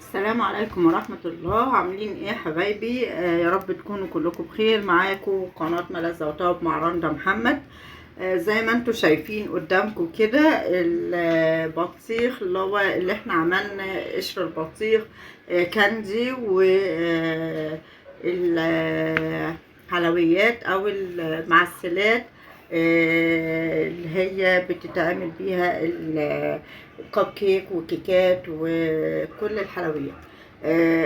السلام عليكم ورحمة الله. عاملين ايه يا حبايبي؟ يا رب تكونوا كلكم بخير. معاكم قناة ملذة وطاب مع رندا محمد. زي ما انتم شايفين قدامكم كده البطيخ اللي هو اللي احنا عملنا قشر البطيخ، كاندي و الحلويات او المعسلات، اللي هي بتتعمل بيها الكب كيك وكيكات وكل الحلويات.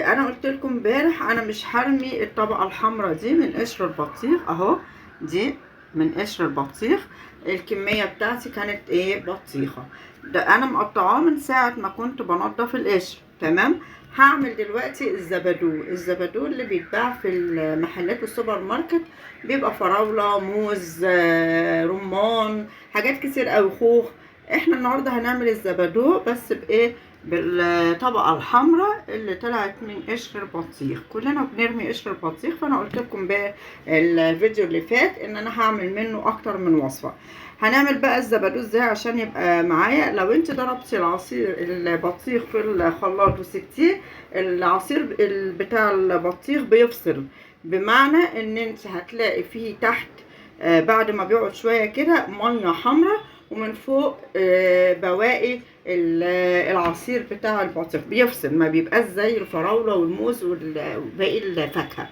انا قلت لكم امبارح انا مش هرمي الطبقة الحمراء دي من قشر البطيخ، اهو دي من قشر البطيخ. الكمية بتاعتي كانت ايه؟ بطيخه. ده انا مقطعاه من ساعة ما كنت بنضف القشر. تمام. هعمل دلوقتي الزبادو. الزبادو اللي بيتباع في المحلات والسوبر ماركت بيبقى فراوله، موز، رمان، حاجات كتير قوي، خوخ. احنا النهارده هنعمل الزبادو بس بايه؟ بالطبقه الحمراء اللي طلعت من قشر البطيخ. كلنا بنرمي قشر البطيخ، فانا قلت لكم بقى الفيديو اللي فات ان انا هعمل منه اكتر من وصفه. هنعمل بقى الزبادو ازاي عشان يبقى معايا. لو انت ضربتي العصير البطيخ في الخلاط وسبتيه، العصير بتاع البطيخ بيفصل، بمعنى ان انت هتلاقي فيه تحت بعد ما بيقعد شوية كده مية حمراء، ومن فوق بواقي العصير بتاع البطيخ بيفصل، ما بيبقاش زي الفراوله والموز وباقي الفاكهة.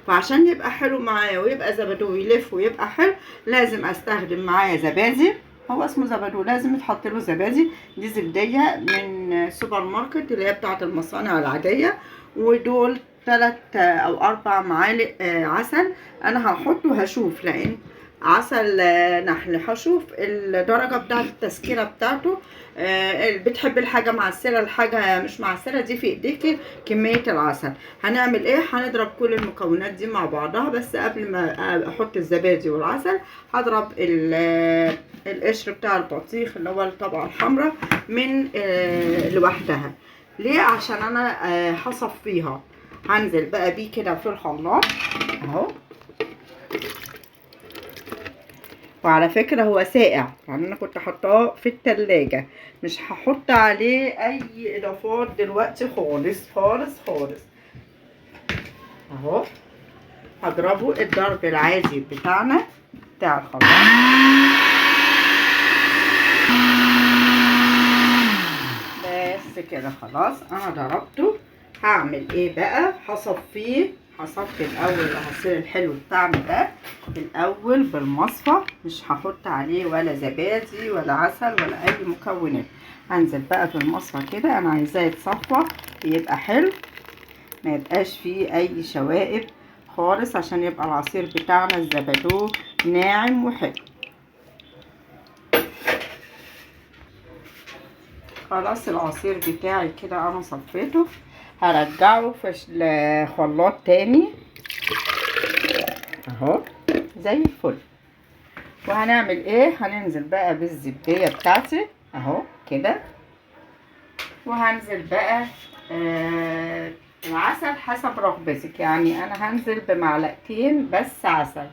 فعشان يبقى حلو معايا ويبقى زبادو يلف ويبقى حلو، لازم استخدم معايا زبادي. هو اسمه زبادو، لازم يتحط له زبادي. دي زبديه من سوبر ماركت اللي هي بتاعه المصانع العادية، ودول 3 او 4 معالق عسل. انا هحطه هشوف، لان عسل نحل، هشوف الدرجة بتاعه التسكيره بتاعته. بتحب الحاجة معسله، الحاجة مش معسله، دي في ايديكي كمية العسل. هنعمل ايه؟ هنضرب كل المكونات دي مع بعضها، بس قبل ما احط الزبادي والعسل هضرب القشر بتاع البطيخ اللي هو الطبقة الحمراء من لوحدها. ليه؟ عشان انا هصفيها. هنزل بقى بيه كده في الخلاط اهو. وعلى فكرة هو ساقع، يعني انا كنت حطاه في التلاجة، مش هحط عليه اي اضافات دلوقتي خالص خالص خالص. اهو هضربه الضرب العادي بتاعنا بتاع الخلاط. بس كده خلاص انا ضربته. هعمل ايه بقى؟ هصفيه. هصفي الاول العصير الحلو بتاعنا ده الاول بالمصفى، مش هحط عليه ولا زبادي ولا عسل ولا اي مكونات. هنزل بقى في المصفى كده، انا عايزاه يتصفى يبقى حلو، ما يبقاش فيه اي شوائب خالص، عشان يبقى العصير بتاعنا الزبادو ناعم وحلو. خلاص العصير بتاعي كده انا صفيته، هرجعه في الخلاط تاني اهو زي الفل. وهنعمل ايه؟ هننزل بقى بالزبدية بتاعتي اهو كده، وهنزل بقى العسل حسب رغبتك. يعني انا هنزل بمعلقتين بس عسل،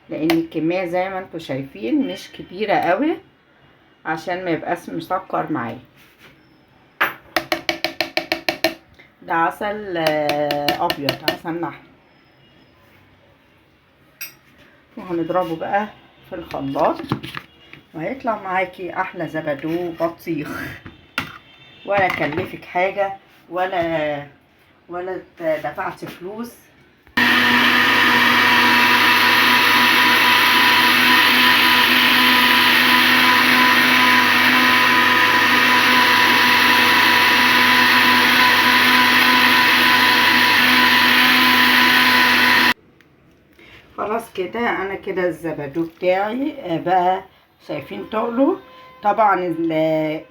لان الكمية زي ما انتم شايفين مش كبيرة قوي عشان ما يبقاش مسكر معايا. ده عسل ابيض، عسل نحل. وهنضربه بقى في الخلاط، وهيطلع معاكي احلى زبادو بطيخ، ولا كلفك حاجة ولا دفعت فلوس. خلاص كده انا كده الزبادو بتاعي بقى شايفين تقله. طبعا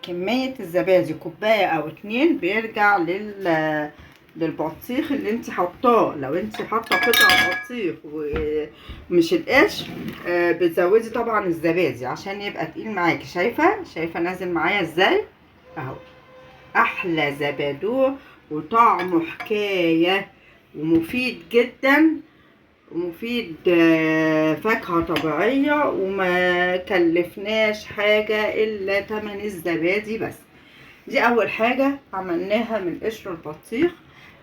كمية الزبادي كوباية او 2 بيرجع للبطيخ اللي انت حطاه. لو انت حاطه قطع بطيخ ومش القشر، بتزودي طبعا الزبادي عشان يبقى تقيل معاكي. شايفه نازل معايا ازاي اهو. احلى زبادو وطعمه حكاية ومفيد جدا، ومفيد، فاكهة طبيعية، وما كلفناش حاجة إلا تمن الزبادي بس. دي اول حاجة عملناها من قشر البطيخ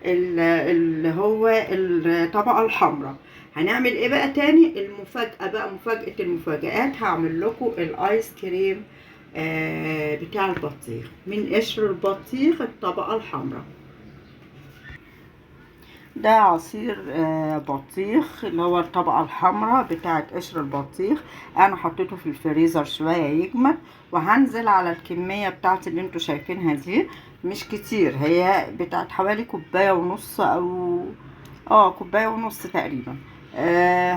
اللي هو الطبقة الحمراء. هنعمل ايه بقى تاني؟ المفاجأة بقى، مفاجأة المفاجآت، هعمل لكم الايس كريم بتاع البطيخ من قشر البطيخ الطبقة الحمراء. ده عصير بطيخ اللي هو الطبقة الحمراء بتاعة قشر البطيخ. انا حطيته في الفريزر شوية يجمد، وهنزل على الكمية بتاعت اللي انتوا شايفينها دي، مش كتير، هي بتاعت حوالي كوباية ونص او كوباية ونص تقريبا.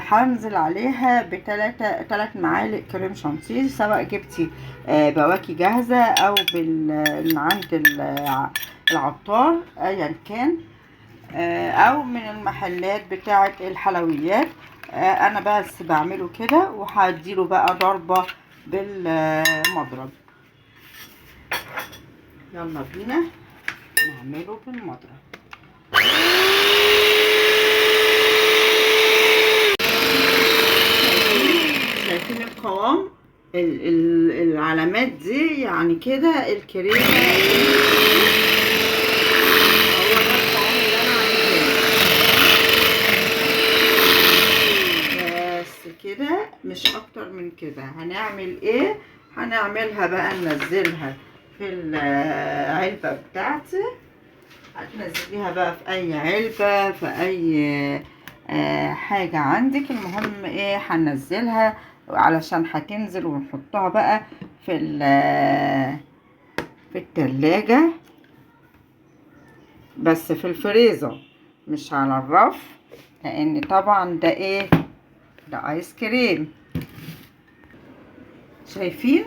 هنزل عليها بتلات معالق كريم شانتيه، سواء جبتي بواكي جاهزة او من عند العطار ايا كان، او من المحلات بتاعة الحلويات. انا بس بعمله كده، وهديله بقى ضربة بالمضرب. يلا بينا نعمله بالمضرب. شايفين القوام، العلامات دي يعني كده الكريمة هو ده القوام اللي انا عايزاه بس كده، مش اكتر من كده. هنعمل ايه؟ هنعملها بقى ننزلها في العلبة بتاعتي. هتنزليها بقى في اي علبة، في اي حاجة عندك. المهم ايه، هننزلها علشان هتنزل، ونحطها بقى في التلاجة، بس في الفريزر مش على الرف، لان طبعا ده ايه، ده ايس كريم. شايفين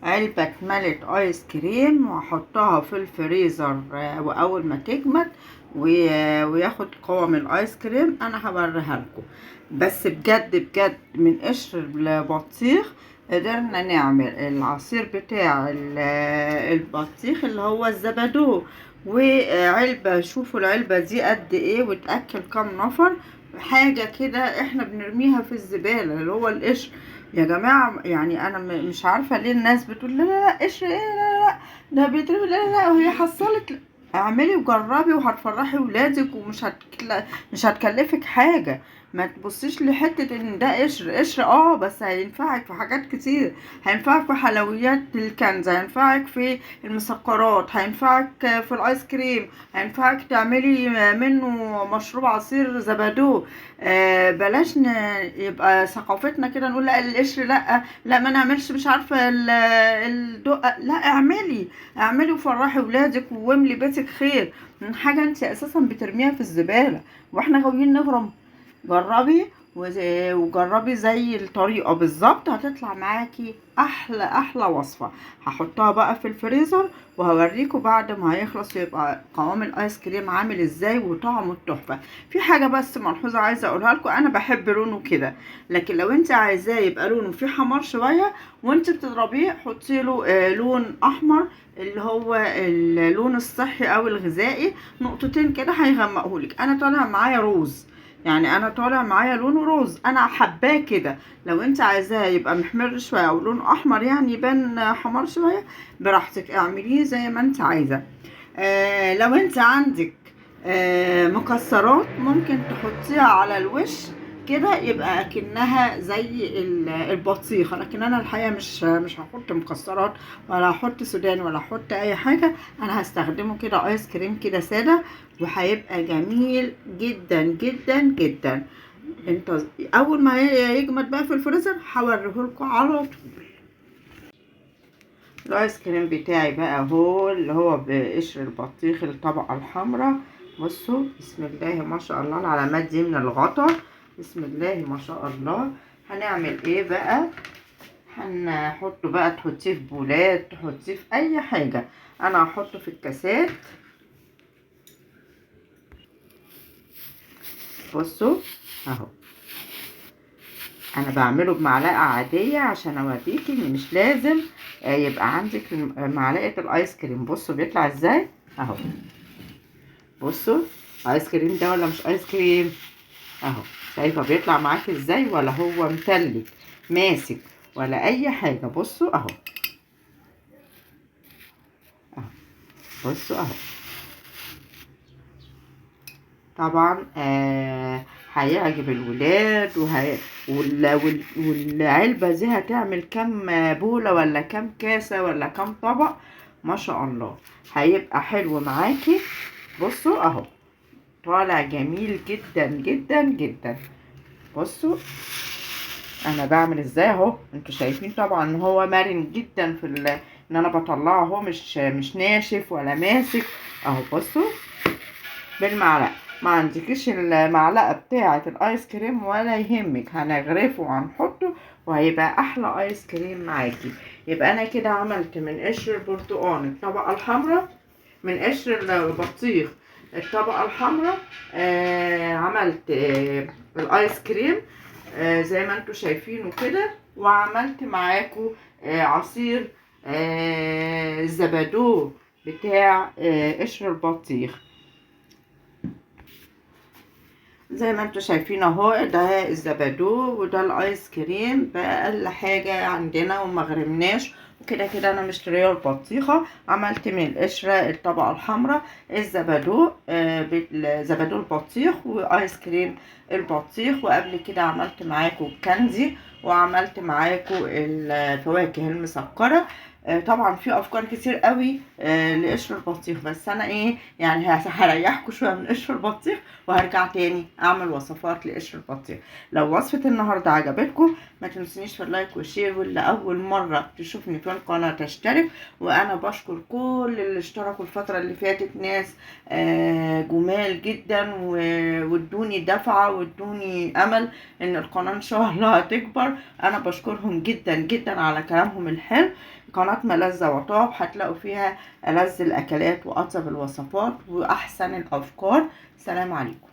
علبة اتملت ايس كريم، وهحطها في الفريزر، واول ما تجمد وياخد قوام الايس كريم انا هوريها لكم. بس بجد بجد من قشر البطيخ قدرنا نعمل العصير بتاع البطيخ اللي هو الزبادو. وعلبة، شوفوا العلبة دي قد ايه وتأكل كام نفر، حاجة كده احنا بنرميها في الزبالة اللي هو القشر يا جماعة. يعني انا مش عارفة ليه الناس بتقول لا لا لا قشر ايه، لا لا لا ده بيترمي، لا لا لا، وهي حصلت. اعملي وجربي وهتفرحي ولادك، ومش مش هتكلفك حاجة. ما تبصيش لحتة ان ده قشر، قشر بس هينفعك في حاجات كتير، هينفعك في حلويات الكنز، هينفعك في المسكرات، هينفعك في الايس كريم، هينفعك تعملي منه مشروب عصير زبادو. بلاش يبقى ثقافتنا كده نقول لا القشر، لا لا ما نعملش، مش عارفة الدقة، لا اعملي، اعملي وفرحي ولادك واملي بيتك خير من حاجة انت اساسا بترميها في الزبالة، واحنا غاويين نغرم. جربي وجربي زي الطريقة بالظبط، هتطلع معاكي احلى احلى وصفة. هحطها بقى في الفريزر وهوريكم بعد ما هيخلص يبقى قوام الايس كريم عامل ازاي وطعمه التحفة. في حاجة بس ملحوظة عايزة اقولها لكم، انا بحب لونه كده، لكن لو انت عايزاه يبقى لونه فيه حمار شوية وانت بتضربيه حطي له لون احمر اللي هو اللون الصحي او الغذائي، نقطتين كده هيغمقهولك. انا طالع معايا روز، يعني انا طالع معايا لونه روز، انا حباه كده. لو انت عايزاه يبقى محمر شوية او لونه احمر يعني يبان حمار شوية، براحتك اعمليه زي ما انت عايزه. لو انت عندك مكسرات ممكن تحطيها على الوش كده يبقى اكنها زي البطيخه، لكن انا الحقيقة مش هحط مكسرات ولا هحط سوداني ولا هحط اي حاجة، انا هستخدمه كده ايس كريم كده ساده، وهيبقى جميل جدا جدا جدا. انت اول ما يجمد بقى في الفريزر هوريهولكوا على طول. الايس كريم بتاعي بقى اهو اللي هو بقشر البطيخ الطبقة الحمراء. بصوا بسم الله ما شاء الله، العلامات دي من الغطا، بسم الله ما شاء الله. هنعمل ايه بقى؟ هنحطه بقى، تحطيه في بولات، تحطيه في اي حاجة. انا هحطه في الكاسات. بصوا اهو، انا بعمله بمعلقه عادية عشان اوريكي ان مش لازم يبقى عندك معلقه الايس كريم. بصوا بيطلع ازاي اهو. بصوا ايس كريم ده ولا مش ايس كريم اهو، شايفه بيطلع معاكي ازاي؟ ولا هو متلج ماسك ولا اي حاجة. بصوا اهو اهو. بصوا اهو. طبعا هيعجب الولاد، والعلبة دي هتعمل كام بولة ولا كام كاسة ولا كام طبق، ما شاء الله هيبقى حلو معاكي. بصوا اهو طالع جميل جدا جدا جدا. بصوا انا بعمل ازاي اهو، انتوا شايفين طبعا ان هو مرن جدا في ان انا بطلعه اهو، مش ناشف ولا ماسك اهو. بصوا بالمعلقه، ما عندكيش المعلقة بتاعه الايس كريم ولا يهمك، هنغرفه وهنحطه وهيبقى احلى ايس كريم معاكي. يبقى انا كده عملت من قشر البرتقال الطبقة الحمراء، من قشر البطيخ الطبقة الحمراء، عملت الايس كريم زي ما انتوا شايفينه كده، وعملت معاكم عصير الزبادو بتاع قشر البطيخ زي ما انتوا شايفين اهو. ده الزبادو وده الايس كريم باقل حاجة عندنا وما غرمناش، وكده كده انا مشتريه البطيخه. عملت من القشرة الطبقة الحمراء الزبادو، زبادو البطيخ وايس كريم البطيخ. وقبل كده عملت معاكم الكاندي، وعملت معاكم الفواكه المسكره. طبعا في افكار كتير قوي لقشر البطيخ، بس انا ايه يعني هريحكم شوية من قشر البطيخ وهرجع تاني اعمل وصفات لقشر البطيخ. لو وصفه النهارده عجبتكم ما تنسونيش في ال like وال share، واللي اول مرة تشوفني في القناة تشترك. وانا بشكر كل اللي اشتركوا الفترة اللي فاتت، ناس جمال جدا وادوني دفعه وادوني امل ان القناة ان شاء الله هتكبر. انا بشكرهم جدا جدا على كلامهم الحلو. قناة ملذة وطاب هتلاقوا فيها ألذ الأكلات وأطيب الوصفات وأحسن الأفكار. سلام عليكم.